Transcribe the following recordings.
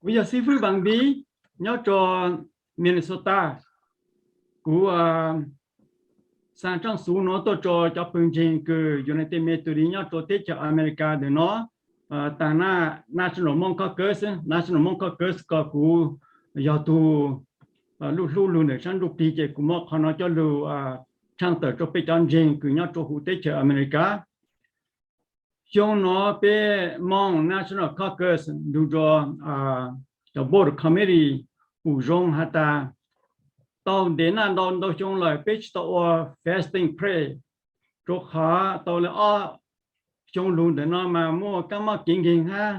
Kuv yog xib fwb Npav Npib nyob rau Minnesota. Kuv xa tsaaj xuv nuav tuaj rau cov pawg ntseeg kws United Methodist nyob rau teb chaws America ntawm no. Taag National Hmong Caucus, National Hmong Caucus ko kuv yog tug luj hlub lug ntawm saab ntuj plig ces kuv muab qhov no coj lug tshaj tawm rau peb cov ntseeg kws nyob rau huv teb chaws America. Xyoo nuav peb Hmong National Caucus nrug rua cov board committee pum zoo has tas tau ntev naj ntau ntau xyoo lawm peb tsi tau ua fasting pray, rua qhov tau le ob xyoo lug ntawm no mas muaj kaab mob kev nkeeg hab,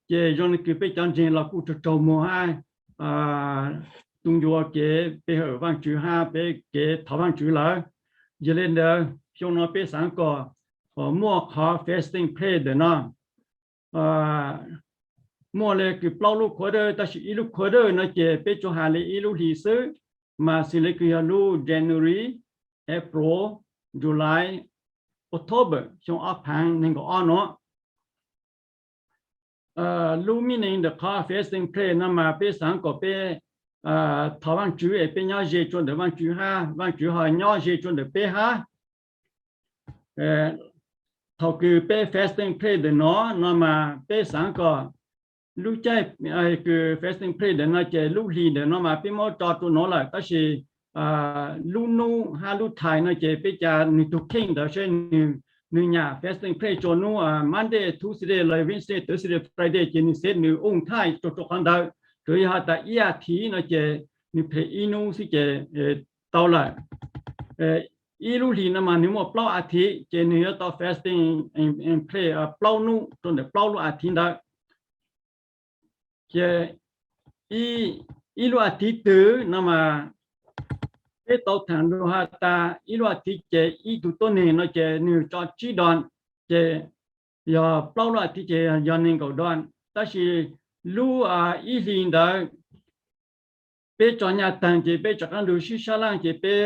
ces zoo le kws peb cov ntseeg los kuj raug raug moog hab, tu ncua kev pe hawm Vaajtswv hab peb kev thov Vaajtswv lawm. Yog le ntawd xyoo no peb xaav kom muaj qhov fasting pray ntawm no muaj le kws plaub lub quarter, tab sis ib lub quarter no ces peb tsuas has le ib lub hlis xwb, mas xws le kws yog lub January, April, July, October xyoo ob phaav neeg nkaum ob nuav. Lub meaning ntawm qhov fasting pray no mas peb xaav kom peb thov Vaajtswv es peb nyob ze rua ntawm Vaajtswv hab Vaajtswv ho nyob ze rua ntawm peb hab. Thaum kws peb fasting pray ntawm no, no mas peb xaav kom lub caij kws fasting pray ntawm no ces lub hlis ntawm no mas peb muab tso rua nuav lawm, tab sis lub nub hab lub thais no ces peb ca nwg tug kheej ntawd seb nwg nyam fasting pray rua nub Monday, Tuesday, los Wednesday, Thursday, Friday ces nwg xav nwg ua thaij rua rua qhov ntawd. Tsuas yog has tas ib as thiv no ces nwg phem ib nub xwb ces tau lawm. Ib lub hlis no mas nwg muaj plaub as thiv ces nwg yuav tau fasting pray plaub nub rua ntawm plaub lub as thiv ntawd. Ces ib lub as thiv twg no mas peb tau thaam lug has tas ib lub as thiv ces ib tug tuab neeg no ces nwg tso tsib dollar, ces yog plaub lub as thiv ces yog neeg nkaum dollar. Tab sis lub ib hlis ntawd peb tso nyaj taag ces peb rov qaab lug sib sab laj ces peb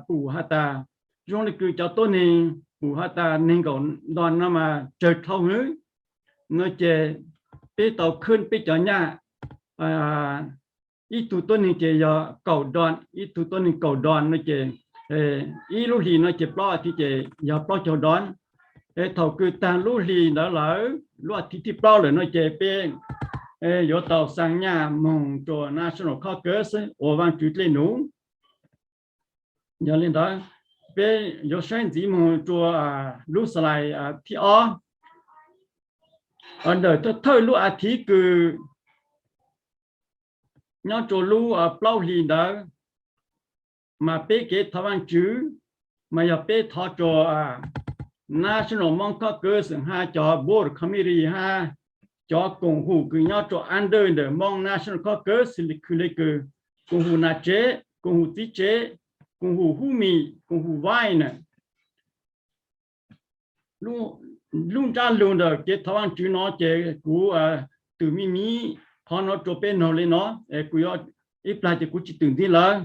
pum has tas zoo le kws cov tuab neeg pum has tas neeg nkaum dollar no mas tsawg dhau hwv, no ces peb tau khwb peb cov nyaj ib tug tuab neeg ces yog kaum dollar, ib tug tuab neeg kaum dollar no ces ib lub hlis no ces plaub as thiv ces yog plaub caug dollar. Es thaum kws taag lub hlis ntawd lawm, lub as thiv thib plaub lawm no ces peb yuav tau xaa nyaj moog rua National Caucus ua Vaajtswv dlej num. Yog le ntawd, peb yuav saib ntxiv moog rua lub slide thib ob. Ntawm thawj lub as thiv kws nyob rua lub plaub hlis ntawd, mas peb kev thov Vaajtswv mas yog peb thov rua National Hmong Caucus hab cov board committee hab cov koom hum kws nyob rua under ntawm Hmong National Caucus, khw le kws koom hum nam tsev, koom hum txiv tsev, koom hum hub mis, koom hum vaij na. Lub ntsab lug ntawm kev thov Vaajtswv no ces kuv twm me miv qhov no rua peb noog le no, es kuv yuav ib plag ces kuv tsi twm ntxiv lawm.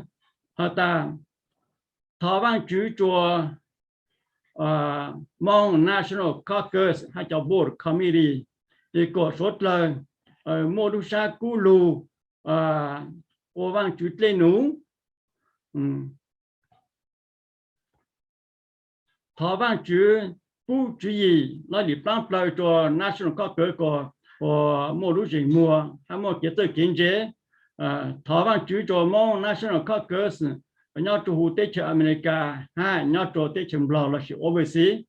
Has tas thov Vaajtswv rua Hmong National Caucus hab cov board committee es kom suav dlawg muaj lub sab kub lug ua Vaajtswv dlej num. Thov Vaajtswv pub tswv yim laj lim plaab plawg rua National Caucus kom muaj lub zeem muag hab muaj kev txawj kev ntse. Thov Vaajtswv rua Hmong National Caucus nyob rua huv teb chaws America hab nyob rua teb chaws Nplog lossis overseas.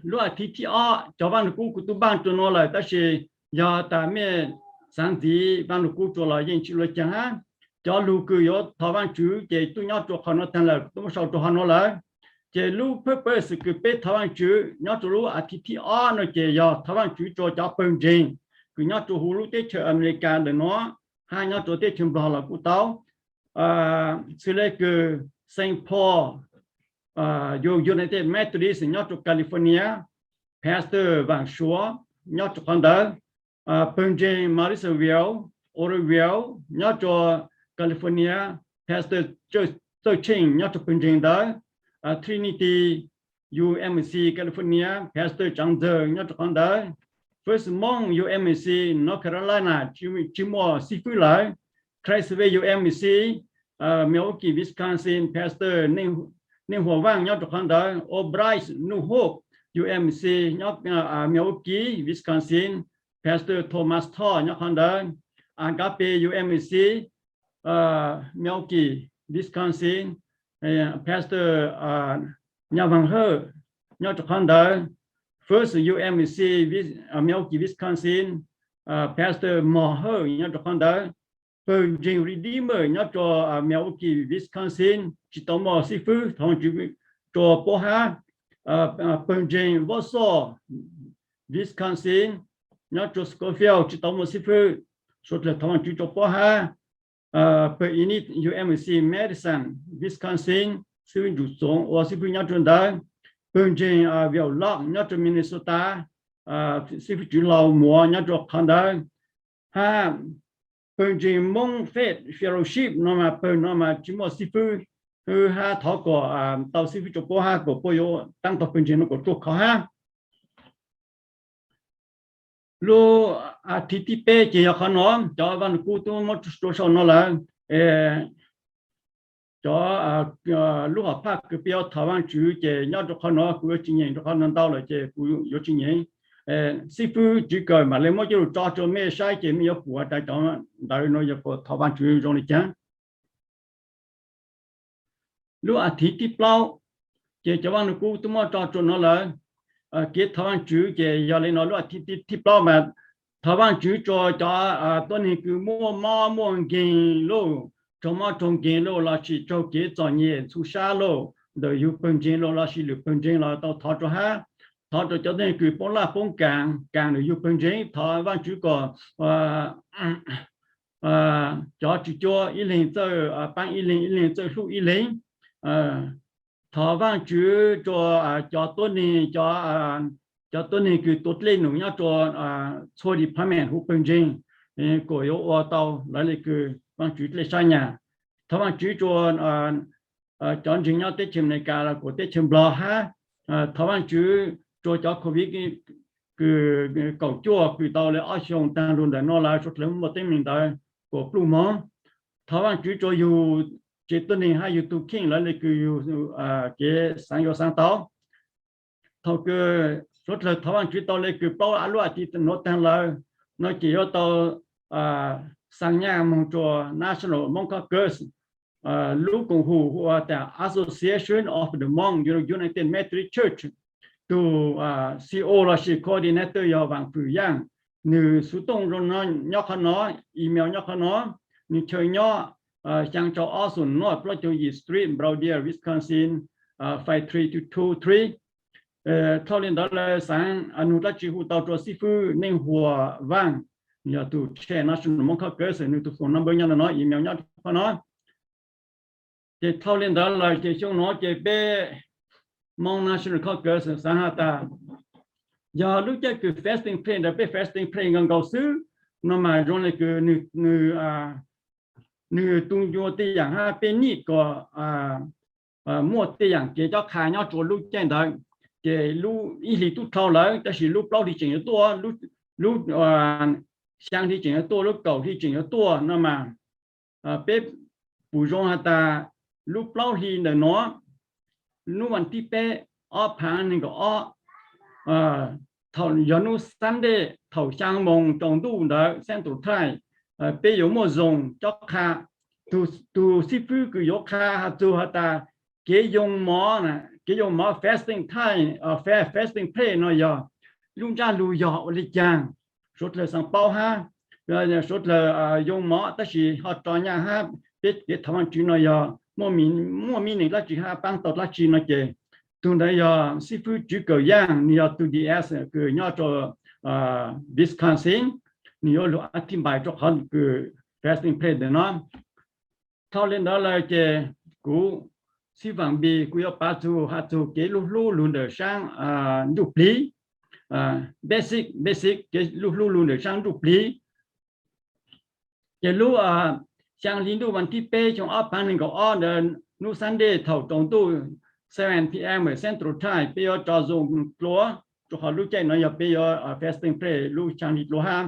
Lub as thiv thib ob, cov vaaj lug kub kuv tub npaaj rua nuav lawm, tab sis yog tas mej xaav ntxiv vaaj lug kub rua los yeej tsi ua caag hab. Cov lug kws yuav thov Vaajtswv ces tub nyob rua qhov nuav taag lawm, tub muab sau rua qhov nuav lawm. Ces lub purpose kws peb thov Vaajtswv nyob rua lub as thiv thib ob no ces yog thov Vaajtswv rua cov pawg ntseeg kws nyob rua huv lub teb chaws America ntawm nuav hab nyob rua teb chaws Nplog los kuj tau. Xws le kws Saint Paul, United Methodist nyob rua California, Pastor Vaam Suav nyob rua qhov ntawd, pawg ntseeg Morrisville, Oroville nyob rua California, Pastor Txawj Tsheej nyob rua pawg ntseeg ntawd, Trinity UMC California, Pastor Tsaav Ntxawg nyob rua qhov ntawd, First Hmong UMC North Carolina tsis muaj xib fwb lawm. Clarksville UMC, Milwaukee Wisconsin, Pastor Neej Huas Vaaj nyob rau qhov ntawd. Albright New Hope UMC nyob Milwaukee Wisconsin, Pastor Thomas Todd nyob qhov ntawd. Agape UMC Milwaukee Wisconsin, Pastor Nyav Vaag Hawj nyob rau qhov ntawd. First UMC Milwaukee Wisconsin, Pastor Mos Hawj nyob rau qhov ntawd. Pawg ntseeg Redeemer nyob rau Milwaukee Wisconsin tsis tau muaj xib fwb, thov Vaajtswv rua puab hab. Pawg ntseeg Wausau Wisconsin nyob rau Schofield tsis tau muaj xib fwb, suav dlawg thov Vaajtswv rua puab hab. Pawg Enid UMC Madison Wisconsin, xib fwb Ntsum Txoov ua xib fwb nyob rua ntawd. Pawg ntseeg Viav Loj nyob rau Minnesota, xib fwb Tswv Lau Muav nyob rua qhov ntawd. Hab pawg ntseeg Moob Faith Fellowship no mas pawg no mas tsis muaj xib fwb, hab thov kom tau xib fwb rua puab hab kom puab yuav taab tau pawg ntseeg no kom ruaj khov hab. Lub as thiv thib peb ces yog qhov no, cov Vaaj Lug Kub tub muab rua sau no lawm. Cov lub hom phaj kws peb yuav thov Vaajtswv ces nyob rua qhov no, kuv yuav tsis nyeem rua qhov no ntau lawm ces kuv yuav tsis nyeem. Xib fwb Tswv Kawm mam le muab coj lug tso rua mej saib ces mej yuav pum tas cov ntawv no yog thov Vaajtswv zoo li caag. Lub as thiv thib plaub ces cov Vaaj Lug Kub tub muab tso rua no lawm. Kev thov Vaajtswv ces yog le no, lub as thiv thib plaub mas thov Vaajtswv rua cov tuab neeg kws muaj mob muaj nkeeg lauj, raug mob raug nkeeg lauj lossis raug kev txom nyem txhua sab lauj ntawm yug pawg ntseeg lauj lossis lwm pawg ntseeg los tau thov rua hab. Thov rua cov tuab neeg kws poob laj poob kaam, kaam ntawm yug pawg ntseeg, thov Vaajtswv kom cov tswv cuab ib leeg txawj paab ib leeg, ib leeg txawj hlub ib leeg. Thov Vaajtswv rua cov tuab neeg, cov tuab neeg kws tuav dlej num nyob rua txhua department huv pawg ntseeg, kom yuav ua tau lawv le kws Vaajtswv dlej sab nyas. Thov Vaajtswv rua cov ntseeg nyob teb chaws Amelikas los kuas teb chaws Nplog hab. Thov Vaajtswv rua cov COVID kws kaum cuaj kws tau le ob xyoo taag lug ntawm no lawm suav dlawg muaj teeb meem ntawd kuas pluj moog. Thov Vaajtswv rua yug tsev tuab neeg hab yug tug kheej lawv le kws yug kev xaav yuav xaav tau. Thaum kws suav dlawg thov Vaajtswv tau le kws plaub lub as thiv nuav taag lawm no ces yuav tau xaa nyaj moog rua National Hmong Caucus, lub koom haum hu ua tas Association of the Hmong United Methodist Church. Tug C O lossis coordinator yog Vaam Fwm Yaaj. Nwg xuv tooj zoo no, nyob qhov no, email nyob qhov no. Nwg chaw nyob xyaa rau ob xoom nuaj plaub caug yim Street, Broadville, Wisconsin, five three two two three. Dhau li ntawd lawm xaav nug dlaab tsi hu tau rua xib fwb Neej Huas Vaaj, yog tug chair National Hmong Caucus, nwg tug phone number nyob ntawm no, email nyob qhov no. Ces dhau li ntawd lawm ces xyoo nuav ces peb Hmong National Caucus xaav has tas yog lub caij kws fasting pray ntawd peb fasting pray nkaus nkaus xwb no mas zoo le kws nwg tu ncua tej yaam hab peb nij kom muaj tej yaam kev cob qha nyob rua lub caij ntawd. Ces lub ib hlis tub dhau lawm tab sis lub plaub hlis tseem yuav tuaj, lub xyaa hli tseem yuav tuaj, lub kaum hli tseem yuav tuaj no mas peb pum zoo has tas lub plaub hli ntawm nuav, nub vas thib peb ob phaav neeg nkaum ob, thaum yog nub Sunday thaum xyaa moos tsaus ntuj ntawd Central Time, peb yuav muaj zoo cob qha. Tug xib fwb kws yuav qha has txug has tas kev yoo mov, kev yoo mov fasting time, fasting pray no yog lub ntsab lug yog ua li caag. Suav dlawg xaav paub hab, suav dlawg yoo mov tab sis ho tso nyaj hab peb kev thov Vaajtswv no yog muaj meaning dlaab tsi hab paab tau dlaab tsi no ces tug ntawd yog xib fwb Tswv Kawm Yaaj, nwg yog tug D S kws nyob rua Wisconsin, nwg yuav lug a thij npais rua qhov kws fasting pray ntawm no. Dhau li ntawd lawm ces kuv xib vaam npis kuv yuav pav txug has txug kev lub hlub lug ntawm saab ntuj plig, basic, basic kev lub hlub lug ntawm saab ntuj plig. Ces lub xyaa hli ntuj vas thib peb xyoo ob phaav neeg nkaum ob ntawd nub Sunday thaum tsaus ntuj seven P M Central Time peb yuav tso zoo dlua. rau qhov lub caij no yog peb yuav fasting prayer lub xyaa hli dlua hab.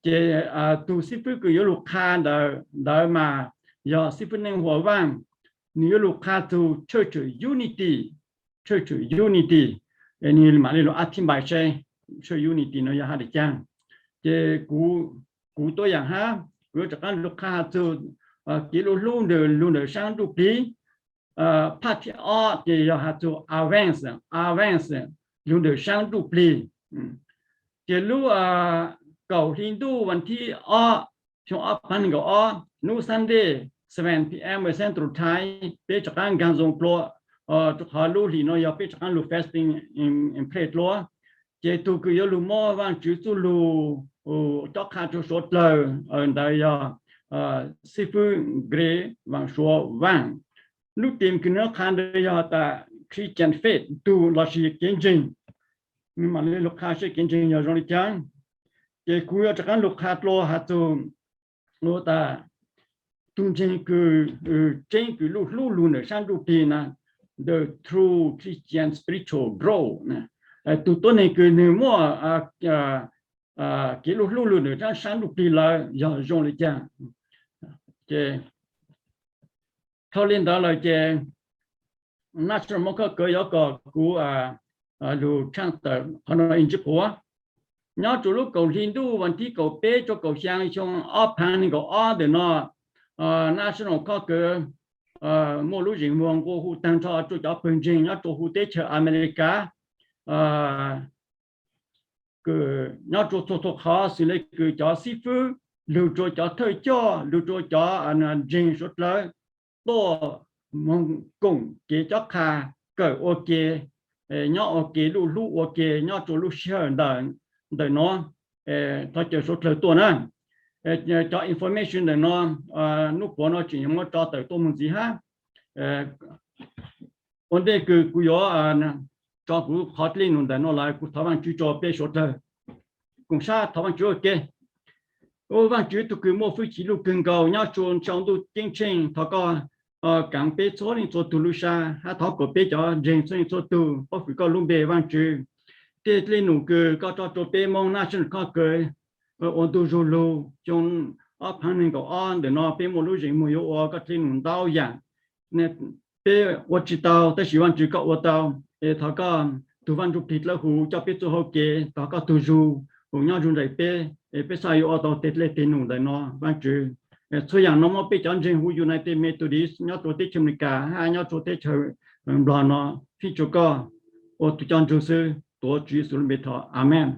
Ces tus xib fwb kws yuav lug qha ntawd mas yog xib fwb Neej Huas Vaaj, nwg yuav lug qha txug Church Unity, Church Unity, nwg mam le lug a thib npais seb Church Unity no yog hab le caag. Ces kuv tuab yaam hab, kuv yuav rov qaab lug qha has txug kev lug hlub ntawm lug ntawm saab nruj plig. Phaj thib ob ces yog has txug Advent, Advent, lug ntawm saab nruj plig. Ces lub kaum hli ntuj vas thib ob, xyoo ob phav nees nkaum ob, nub Sunday, seven p.m. Central Time, peb rov qaab nkaag zoo dlua, rua qhov lub hlis no yog peb rov qaab lug fasting and pray dlua. Ces tug kws yuav lug muab Vaajtswv txuj lug cob qha rua suav dlawg ntawd yog xib fwb Gray Vaaj Suav Vaaj. Lub teem kws nwg qha ntawd yog tas Christian faith, tug lossis kev ntseeg. Nwg mam le lug qha seb kev ntseeg yog zoo le caag. Ces kuv yuav rov qaab lug qha dlua has txug tas tug ntseeg kws tseeb kws lug hlub lug ntawm saab nruj plig na, the true Christian spiritual growth, tug tuab neeg kws nwg muaj kev lug hlub lug ntawm saab nruj plig lawm yog zoo le caag. Ces dhau le ntawd lawm ces National Hmoob Khawb Kawv yuav kom kuv lug tshaaj tawm qhov no ib ntsis quav. Nyob rua lub kaum hli ntuj vas thib kaum peb rua kaum xyaa xyoo ob phav nees nkaum ob ntawm no, National Hmoob Khawb Kawv muaj lub zeem muag nqua hu taag nrho rua cov pawg ntseeg nyob rua huv teb chaws Amelikas, kws nyob rua txhua txhua qhov xws le kws cov xib fwb lug rua cov thawj coj lug rua cov ntseeg suav dlawg tuaj moog koom kev cob qha, kawm ua ke, nyob ua ke, lug hlub ua ke nyob rua lub sij hawm ntawm no. Thov caw suav dlawg tuaj na. Cov information ntawm no, nub puav no tseem yuav muab tso tawm tuaj moog ntxiv hab. Ua ntej kws kuv yuav tso kuv qhov dlej num ntawm no lawm, kuv thov Vaajtswv rua peb suav dlawg. Koom sab thov Vaajtswv ua ke. Ua Vaajtswv tug kws muaj hwj chim lug kawg nkaus nyob rua sau ntuj ceeb tsheej, thov koj kaav peb txhua leej txhua tug lub sab hab thov kom peb cov ntseeg txhua leej txhua tug paub hwm koj lub npe Vaajtswv. Tej dlej num kws koj tso rua peb Moob National Hmoob Khawb Kawv ua ntu zug lug xyoo ob phav nees nkaum ob ntawm no peb muaj lub zeem muag yuav ua koj dlej num ntau yaam. Peb ua tsi tau tab sis Vaajtswv koj ua tau. Es thov koj tug Vaaj Ntsujplig dlawb huv coj peb txuj hauv kev, thov koj tug zug huv nyob zug nraim peb, es peb txhaj yuav ua tau tej dlej tej num ntawm no Vaajtswv. Txhua yaam no muab peb cov ntseeg huv United Methodist nyob rua teb chaws Amelikas hab nyob rua teb chaws Nplog no fij rua koj ua tug coj nrug xwb, tuav Tswv Yexus lub npe thov, amees.